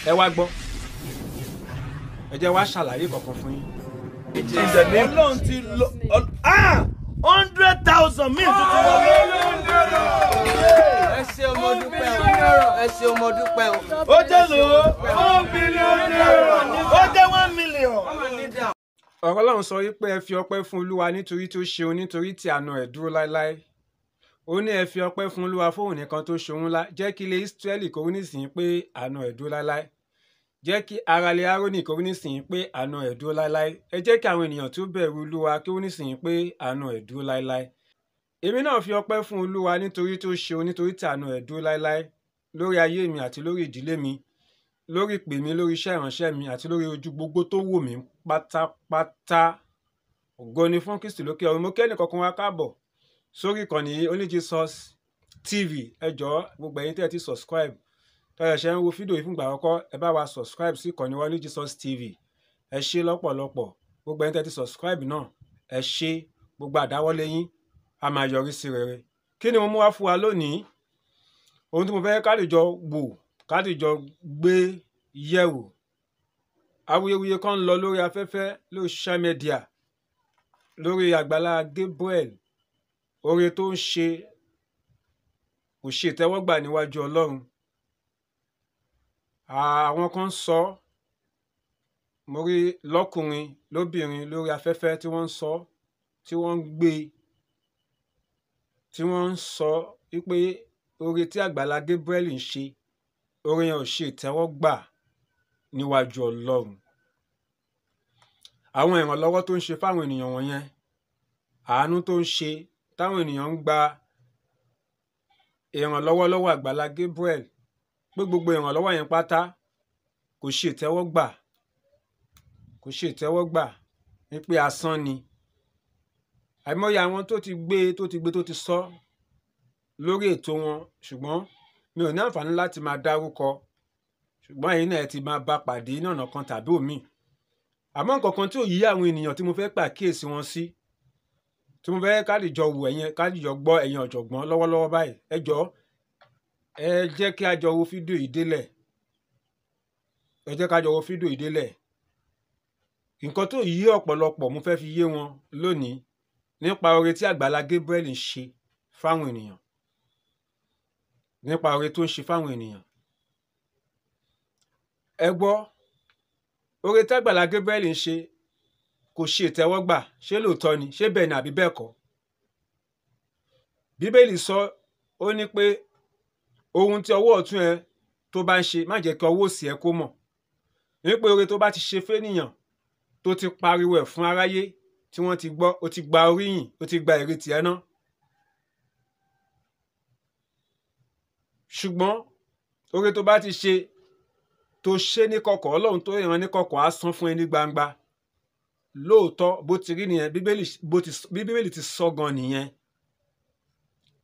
Ẹ wá gbọ́, ẹ jẹ́ wá ṣàlàyé kankan fún yín. Ọlọ́run ti lọ 100,000 míì tuntun wọlé. Ẹ ṣé mo dúpẹ́ o, ẹ ṣé mo dúpẹ́ o. Ó jẹ́ lò ó 1 billion naira, ó jẹ́ 1 million. Ọ̀rọ̀ Ọlọ́run sọ wípé ẹ fi ọpẹ́ fún Olúwa nítorí tó ṣeun, nítorí tí àánú rẹ̀ dúró láéláé. Ó ní ẹ fi ọpẹ́ fún Olúwa fóun nìkan tó ṣeun ńlá. Jẹ́ kí ilé Ísírẹ́lì kó wí nísìnyí pé àánú rẹ̀ dúró láéláé. Jẹ́ kí ará ilé Árónì kó wí nísìnyí pé àánú rẹ̀ dúró láéláé. Ẹ jẹ́ kí àwọn ènìyàn tó bẹ̀rù Olúwa kí wí nísìnyí pé àánú rẹ̀ dúró láéláé. Èmi náà fi ọpẹ́ fún Olúwa nítorí tó ṣeun, nítorí tí àánú rẹ̀ dúró láéláé lórí ayé mi àti lórí ìdílé mi, lórí ìpè mi, lórí iṣẹ́ ìránṣẹ́ mi àti lórí ojú gbogbo tó wò mí pátápátá. Ògo ni fún Kristi lókè ọ̀run. Mo kí ẹnìkọ̀ọ̀kan wa káàbọ̀ sórí ìkànnì Only Jesus TV. Ẹ jọ̀ọ́, gbogbo ẹ̀yin tẹ́ ẹ ti subscribe, tẹ́ ẹ ṣe ń wo fídíò yìí fúngbà àkọ́kọ́, ẹ bá wa subscribe sí ìkànnì Only Jesus TV. Ẹ ṣé lọ́pọ̀lọpọ̀. Gbogbo ẹ̀yin tẹ́ ẹ ti subscribe náà, ẹ ṣé. Gbogbo àdáwọ́lé yín a máa yọrí sí rere. Kí ni mo mú wá fún wa lónìí? Ohun tí mo fẹ́ ká lè jọ wò, ká lè jọ gbé yẹ̀wò. Awuyewuye kan ń lọ lórí afẹ́fẹ́, lórí social media, lórí Àgbàlá Gabriel. Oore tó ń ṣe kò ṣe ìtẹ́wọ́gbà níwájú Ọlọ́run. Àwọn kan ń sọ, mo rí lọ́kùnrin lóbìnrin lórí afẹ́fẹ́ tí wọ́n ń sọ, tí wọ́n ń gbé, tí wọ́n ń sọ wípé oore tí Àgbàlá Gabriel ń ṣe, oore yẹn ò ṣe ìtẹ́wọ́gbà níwájú Ọlọ́run. Àwọn ìrànlọ́wọ́ tó ń ṣe fáwọn ènìyàn wọ̀nyẹn, àánú tó ń ṣe táwọn ènìyàn ń gba ìrànlọ́wọ́ lọ́wọ́ Àgbàlá Gabriel, pé gbogbo ìrànlọ́wọ́ yẹn pátá kò ṣe ìtẹ́wọ́gbà, kò ṣe ìtẹ́wọ́gbà, ní pé asán ni. Àìmọye àwọn tó ti gbé, tó ti gbé, tó ti sọ lórí ètò wọn, ṣùgbọ́n mi ò ní àǹfààní láti máa dárúkọ. Ṣùgbọ́n ẹ̀yin náà ẹ ti máa bá pàdé ní ọ̀nà kan tàbí òmíì. Àmọ́ nǹkan kan tí ò yí àwọn ènìyàn tí mo fẹ́ pàkíyèsí wọn sí, tí mo fẹ́ ká lè jọ wò ẹ̀yin, ká lè jọ gbọ́ ẹ̀yin ọ̀jọ̀gbọ́n lọ́wọ́lọ́wọ́ báyìí. Ẹ jọ̀ọ́, ẹ jẹ́ kí a jọ wo fídíò yìí délẹ̀. Ẹ jẹ́ ká jọ wo fídíò yìí délẹ̀. Nǹkan tó yí ọ̀pọ̀lọpọ̀ mo fẹ́ fi yé wọn lónìí nípa oore tí Àgbàlá Gabriel ń ṣe fáwọn ènìyàn. Nípa oore tó ń ṣe fáwọn ènìyàn. Ẹ gbọ́, oore tí Àgbàlá Gabriel ń ṣe kò ṣe ìtẹ́wọ́gbà, ṣé lóòótọ́ ni, ṣé bẹ́ẹ̀ ni àbí bẹ́ẹ̀ kọ́? Bíbélì sọ, ó ní pé ohun tí ọwọ́ ọ̀tún ẹ tó bá ń ṣe, má jẹ́ kí ọwọ́ òsì ẹ kó mọ̀. Ní pé oore tó bá ti ṣe fẹ́nìyàn, tó ti pariwo ẹ̀ fún aráyé, tí wọ́n ti gbọ́, ó ti gba oríyìn, ó ti gba èrè tìẹ náà. Ṣùgbọ́n oore tó bá ti ṣe, tó ṣe ní kọ̀kọ̀, Ọlọ́run tó rán ní kọ̀kọ̀ á san fún ẹ ní gbangba. Lóòótọ́ bó ti rí nìyẹn, Bíbélì ti sọ gan nìyẹn.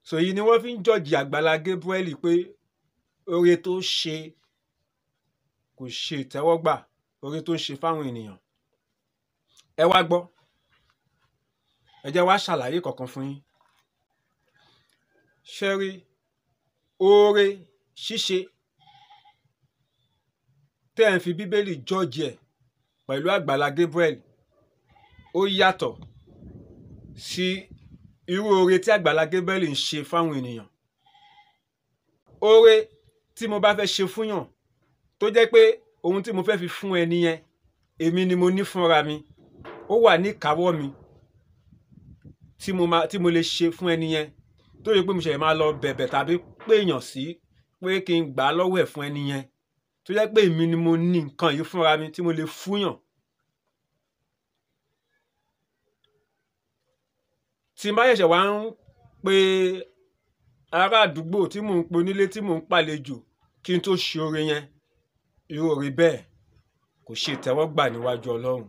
So yìí ni wọ́n fi ń jọ̀jì Àgbàlá Gabriel pé oore tó ṣe kò ṣe ìtẹ́wọ́gbà, oore tó ń ṣe fáwọn ènìyàn. Ẹ wá gbọ́, ẹ jẹ́ wá ṣàlàyé kankan fún yín. Ṣé rí oore ṣíṣe tẹ́ ẹ̀ ń fi Bíbélì jọ́ọ̀jì ẹ̀ pẹ̀lú Àgbàlá Gabriel, ó yàtọ̀ sí irú oore tí Àgbàlá Gabriel ń ṣe fáwọn ènìyàn. Oore tí mo bá fẹ́ ṣe fúnyàn, tó jẹ́ pé ohun tí mo fẹ́ fi fún ẹni yẹn, èmi ni mo ní fúnra mi, ó wà ní ìkáwọ́ mi tí mo lè ṣe fún ẹni yẹn, tó yẹ pé mo ṣẹ̀ṣẹ̀ máa lọ bẹ̀bẹ̀ tàbí péèyàn sí pé kí n gbà á lọ́wọ́ ẹ̀ fún ẹni yẹn, tó jẹ́ pé èmi ni mo ní nǹkan yìí fúnra mi tí mo lè fúnyàn. Tí n bá ṣẹ̀ṣẹ̀ wá ń pe ará àdúgbò, tí mò ń pe onílé, tí mò ń pàlejò kí n tó ṣe oore yẹn, irú oore bẹ́ẹ̀ kò ṣe ìtẹ́wọ́gbà níwájú Ọlọ́run.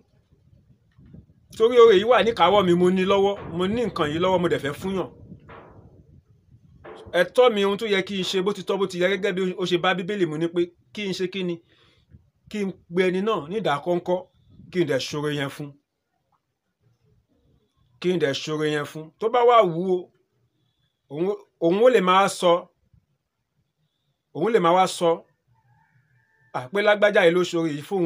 Torí oore yìí wà níkàáwọ́ mi, mo ní lọ́wọ́, mo ní nǹkan yìí lọ́wọ́, mo dẹ̀ fẹ́ fúnyàn. Ẹ̀tọ́ mi, ohun tó yẹ kí n ṣe bó ti tọ́ bó ti yẹ gẹ́gẹ́ bí ó ṣe bá Bíbélì mu ni pé kí n ṣe kí ni, kí n pe ẹni náà ní ìdákọ́ńkọ́, kí n dẹ̀ ṣoore yẹn fún. Kí n dẹ̀ ṣoore yẹn fún. Tó bá wà wú o, òun ó lè máa sọ, òun lè máa wá sọ Àpé lágbájá yìí ló ṣoore yìí fóun,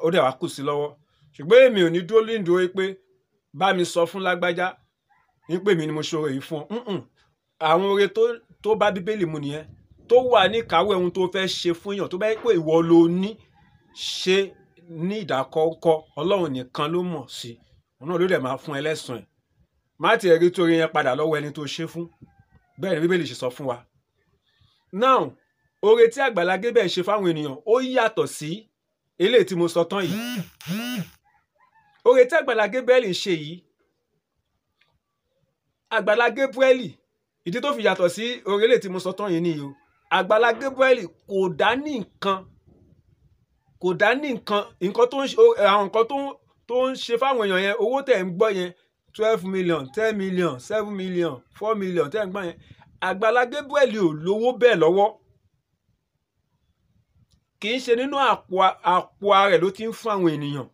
ó dẹ̀ wá kù sí lọ́wọ́. Ṣùgbọ́n èmi ò ní dúró líǹdúró pé bá mi sọ fún lágbájá ní pé mi ni mo ṣoore yìí fún ọ. Àwọn oore tó bá Bíbélì mu nìyẹn, tó wà ní ìkáwọ́ ohun tó fẹ́ ṣe fún èèyàn, tó bá yẹ pé ìwọ ló ní ṣe ní ìdákọ́ńkọ́, Ọlọ́run nìkan ló mọ̀ sí, òun náà ló dẹ̀ máa fún ẹlẹ́sùn ẹ̀. Má tiẹ̀ rí torí yẹn padà lọ́wọ́ ẹni tó ṣe fún. Bẹ́ẹ̀ ni Bíbélì ṣe sọ fún wa. Now, oore tí Àgbàlá Gabriel ṣe fáwọn ènìyàn ó yàtọ̀ sí eléyìí tí mo sọ tán yìí. Oore tí Àgbàlá Gabriel ń ṣe yìí, Àgbàlá Gabriel, ìdí tó fi yàtọ̀ sí oore eléyìí tí mo sọ tán yìí nìyí o. Àgbàlá Gabriel kò dá ní nǹkan, kò dá ní nǹkan, nǹkan tó ń ṣe, àwọn nǹkan tó ń ṣe fáwọn èèyàn yẹn, owó tẹ̀ ń gbọ́ yẹn 12 million, 10 million, 7 million, 4 million tẹ̀ ń gbọ́ yẹn, Àgbàlá Gabriel ò lówó bẹ́ẹ̀ lọ́wọ́. Kì í ṣe nínú àpò ara rẹ̀ ló ti ń fún àwọn ènìyàn.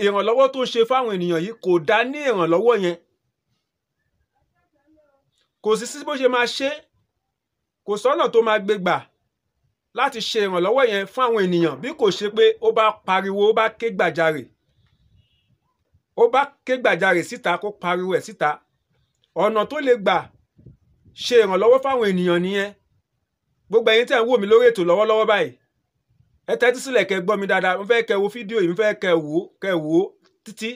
Ìrànlọ́wọ́ tó ń ṣe fáwọn ènìyàn yìí kò dá ní ìrànlọ́wọ́ yẹn. Kò sí sí bó ṣe máa ṣe, kò sọ́nà tó máa gbé gbà láti ṣe ìrànlọ́wọ́ yẹn fún àwọn ènìyàn bí kò ṣe pé ó bá pariwo, ó bá ké gbàjarè. Ó bá ké gbàjarè síta, kó pariwo ẹ̀ síta. Ọ̀nà tó lè gbà ṣe ìrànlọ́wọ́ fáwọn ènìyàn nìyẹn. Gbogbo ẹ̀yin tí ẹ̀ ń wò mí lórí ètò lọ́wọ́lọ́wọ́ báyìí, ẹ tẹ́tí sílẹ̀ kẹ́ gbọ́ mi dáadáa. Mo fẹ́ kẹ́ wo fídíò yìí, mo fẹ́ kẹ́ wò ó títí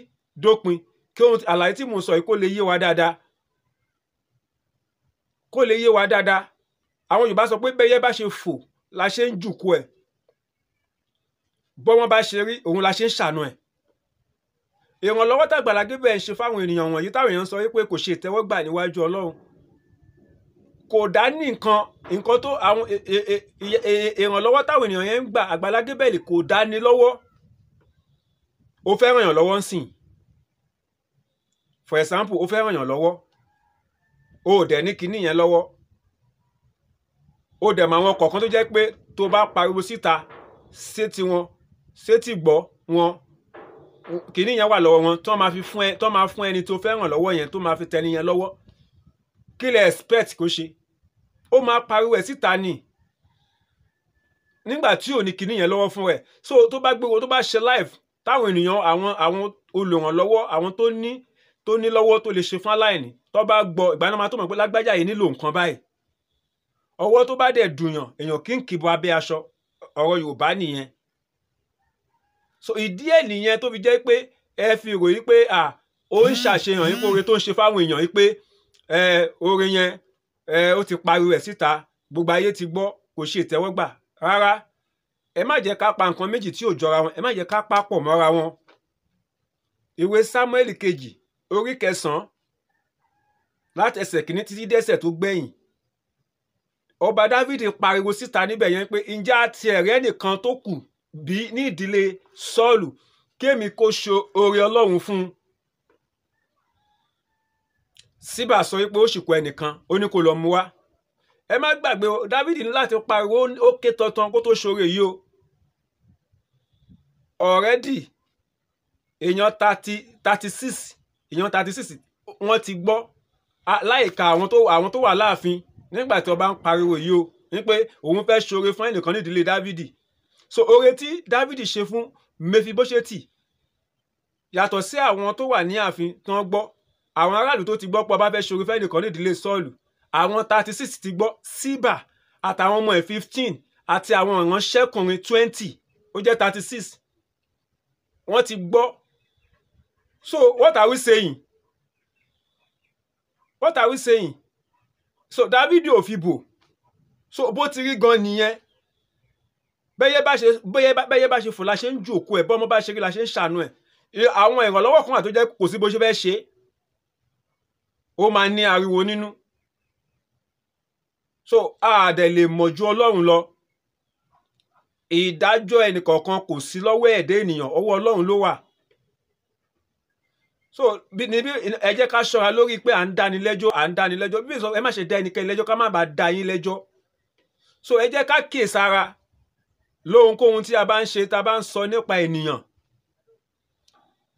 dópin, kí ohun àlàyé tí mò ń sọ yìí kó lè yé wa dáadáa. Kó lè yé wa dáadáa. Àwọn Yorùbá sọ pé bẹ́yẹ bá ṣe fò la ṣe ń jùkú ẹ̀, bọ́ wọ́n bá ṣe rí òun la ṣe ń ṣàánú ẹ̀. Ìrànlọ́wọ́ tàgbàlá Gabriel ń ṣe fáwọn ènìyàn wọ̀nyí táwọn èèyàn sọ wípé kò ṣe ìtẹ́wọ́gbà níwájú Ọlọ́run, kò dá ní nǹkan, nǹkan tó àwọn ìrànlọ́wọ́ táwọn ènìyàn yẹn ń gbà, Àgbàlá Gabriel kò dá ní lọ́wọ́. Ó fẹ́ ràn yàn lọ́wọ́ ń sìn, for example, ó fẹ́ ràn yàn lọ́wọ́, ó dẹ̀ ní kinní yẹn lọ́wọ́, ó dẹ̀ mọ àwọn kọ̀ọ̀kan tó jẹ́ pé tó bá pariwo síta sétí wọn, sétí gbọ́ wọn, kinní yẹn wà lọ́wọ́ wọn, tó máa fi fún ẹ, tó máa fún ẹni tó fẹ́ ràn lọ́wọ́ yẹn, tó máa fi tẹni yẹn lọ́wọ́. Kí lẹ expect kó ṣe? Ó máa pariwo ẹ̀ síta ni, nígbà tí ò ní kinní yẹn lọ́wọ́ fún ẹ. So tó bá gbé wo, tó bá ṣe live, táwọn ènìyàn, àwọn olùrànlọ́wọ́, àwọn tó ní lọ́wọ́ tó lè ṣe fún aláìní, tó bá gbọ́, ìgbà náà máa tó mọ̀ pé lágbájá yìí nílò nǹkan báyìí. Ọwọ́ tó bá dẹ̀ dùnyàn, èèyàn kì í kìbọ abẹ́ aṣọ, ọ̀rọ̀ Yorùbá nìyẹn. So ìdí ẹ̀ nìyẹn tó fi jẹ́ pé ẹ fi ròyìn pé ó ń ṣàṣeyàn yín pé oore tó ń ṣe fáwọn èèyàn yìí pé oore yẹn ó ti pariwo ẹ̀ síta, gbogbo ayé ti gbọ́, kò ṣe ìtẹ́wọ́gbà rárá. Ẹ má jẹ́ ká pa nǹkan méjì tí ò jọra wọn, ẹ má jẹ́ ká pa pọ̀ mọ́ra wọn. Ìwé Sámúẹ́lì kejì orí 9 láti ẹsẹ̀ kìíní títí dẹ́sẹ̀ tó gbẹ̀yìn, ọba Dávìdì pariwo síta níbẹ̀ yẹn pé ǹjẹ́ a ti ẹ̀rẹ́ nìkan tó kù bí ní ìdílé Sọ́ọ̀lù kémi kó ṣe oore Ọlọ́run fún un. Síbà sọ wípé ó sì kù ẹnìkan, ó ní kó lọ mú wá. Ẹ má gbàgbé, Dávìdì ní láti pariwo, ó ké tantan kó tó ṣoore yìí o. Already èèyàn 36, èèyàn 36 wọ́n ti gbọ́, láìka àwọn tó wà láàfin nígbà tí ọba ń pariwo yìí o, wípé òun fẹ́ ṣoore fún ẹnìkan ní ìdílé Dávìdì. So oore tí Dávìdì ṣe fún Mẹfibóṣẹ́tì yàtọ̀ sí àwọn tó wà ní ààfin tí wọ́n gbọ́, àwọn aráàlú tó ti gbọ́ pé ọba fẹ́ ṣoore fún ẹnìkan ní ìdílé Sọ́ọ̀lù, àwọn 36 ti gbọ́, Síbà àtàwọn ọmọ ẹ̀ 15 àti àwọn ìránṣẹ́kùnrin 20, ó jẹ́ 36, wọ́n ti gbọ́. So what are we saying? What are we saying? So Dávìdì ò fi bò. So bó ti rí gan nìyẹn. Bẹ́yẹ bá ṣe fò la ṣe ń jòkó ẹ̀, bọ́mọ bá ṣe rí la ṣe ń ṣàánú ẹ̀. Àwọn ìrànlọ́wọ́ kan wà tó jẹ́ kò sí bó ṣe fẹ́ ṣe, ó máa ní ariwo nínú. So a dẹ̀ lè mọ̀ ju Ọlọ́run lọ. Ìdájọ́ ẹnìkọ̀ọ̀kan kò sí lọ́wọ́ ẹ̀dá ènìyàn, ọwọ́ Ọlọ́run ló wà. So níbi ẹ jẹ́ ká ṣọ́ra lórí pé à ń dáni lẹ́jọ́, à ń dáni lẹ́jọ́. Bí sọ ẹ má ṣe dá ẹnikẹ́ni lẹ́jọ́, ká má bàa dá yín lẹ́jọ́. So ẹ jẹ́ ká kíyèsára lóhunkóhun tí a bá ń ṣe, tá a bá ń sọ nípa ènìyàn.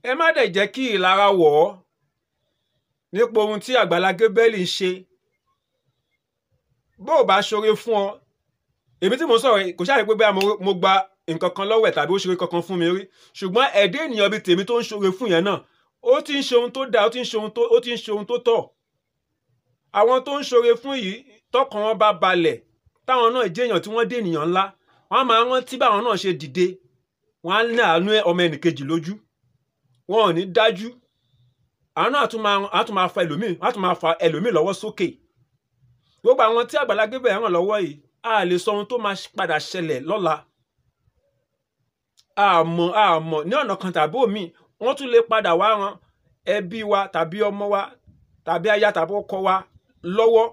Ẹ má dẹ̀ jẹ́ kí ìlara wọ̀ ọ́ nípa ohun tí Àgbàlá Gabriel ń ṣe. Bó o bá ṣoore fún ọ, Èmi tí mo sọ̀rọ̀ kò ṣáà rí pé bóyá mo gba nǹkan kan lọ́wọ́ ẹ̀ tàbí ó ṣoore kankan fún mi rí, ṣùgbọ́n ẹ̀dá ènìyàn bíi tèmi tó ń ṣoore fún yẹn náà, ó ti ń ṣe ohun tó dáa, ó ti ń ṣe ohun tó tọ́. Àwọn tó ń ṣoore fún yìí, tọkàn wọn bá balẹ̀, táwọn náà jẹ́ èèyàn tí wọ́n dé ènìyàn ńlá, wọ́n á máa rántí báwọn náà ṣe dìde, wọ́n á ní àánú ọmọ ẹnìkejì lójú, wọn ò ní dájú. Àwọn náà á tún máa fa ẹlòmíì, á tún máa fa ẹlòmíì lọ́wọ́ sókè. Gbogbo àwọn tí Àgbàlá Gabriel ràn lọ́wọ́ yìí, a lè sọ ohun tó máa padà ṣẹlẹ̀ lọ́la. Àmọ́ ní ọ̀nà kan tàbí òmíì, wọ́n tún lè padà wá ran ẹbí wa tàbí ọmọ wa tàbí aya tàbí ọkọ wa lọ́wọ́.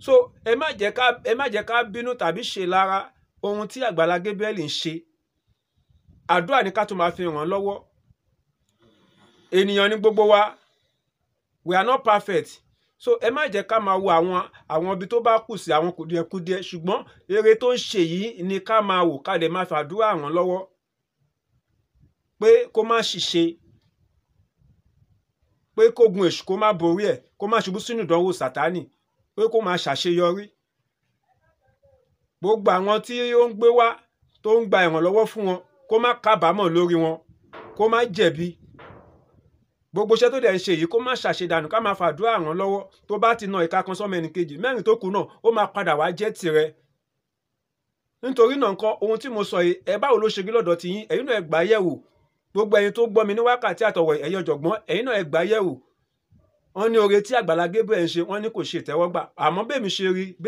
So ẹ má jẹ́ ká bínú tàbí ṣe lára ohun tí Àgbàlá Gabriel ń ṣe. Àdúrà ni ká tún máa fi ràn lọ́wọ́. Ènìyàn ni gbogbo wa, we are not perfect. So ẹ má jẹ́ ká máa wo àwọn ibi tó bá kù sí, àwọn kùdìẹ̀kudiẹ, ṣùgbọ́n eré tó ń ṣe yìí ni ká máa wò, ká lè máa fàdúrà ràn lọ́wọ́ pé kó má ṣìṣe, pé kógun èṣù kó má borí ẹ̀, kó má ṣubú sínú ìdánwò Sátánì, pé kó má ṣàṣeyọrí. Gbogbo àwọn tí ó ń gbé wá tó ń gba ìrànlọ́wọ́ fún wọn, kó má kábàámọ̀ lórí wọn, kó má jẹ̀bi. Gbogbo iṣẹ́ tó dẹ̀ ń ṣe yìí, kó má ṣàṣedànù, ká máa fàdúrà ràn lọ́wọ́. Tó bá ti na ìka kan sọ́mọ ẹnìkejì, mẹ́rin tó kù náà ó máa padà wá jẹ́ tirẹ̀. Nítorí náà nǹkan ohun tí mo sọ yìí, ẹ báwo ló ṣe rí lọ́dọ̀ tiyín, ẹ̀yin náà ẹ gbà yẹ̀ wò. Gbogbo ẹ̀yin tó gbọ́ mi ní wákàtí àtọ̀wọ̀, ẹ̀yin ọ̀jọ̀gbọ́n, ẹ̀yin náà ẹ gbà yẹ̀ wò. Wọ́n ní oore tí Àgbàlá Gabriel ń ṣe, wọ́n ní kò ṣe ìtẹ́wọ́gbà. Àmọ́ bẹ́ẹ̀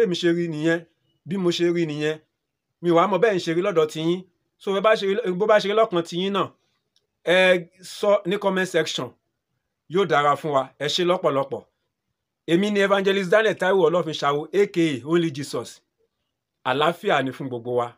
mi ṣe rí nìyẹn, bí mo ṣe rí nìyẹn. Mi wàá mọ̀ bẹ́ẹ̀ ń ṣe rí lọ́dọ̀ tiyín. So bó bá ṣe rí lọ́kàn tiyín náà, ẹ sọ ní comment section, yóò dára fún wa. Ẹ ṣé lọ́pọ̀lọpọ̀. Èmi ni Evangelist Daniel Taiwo Ọlọ́finṣàwò, aka Only Jesus. Àlàáfíà ni fún gbogbo wa.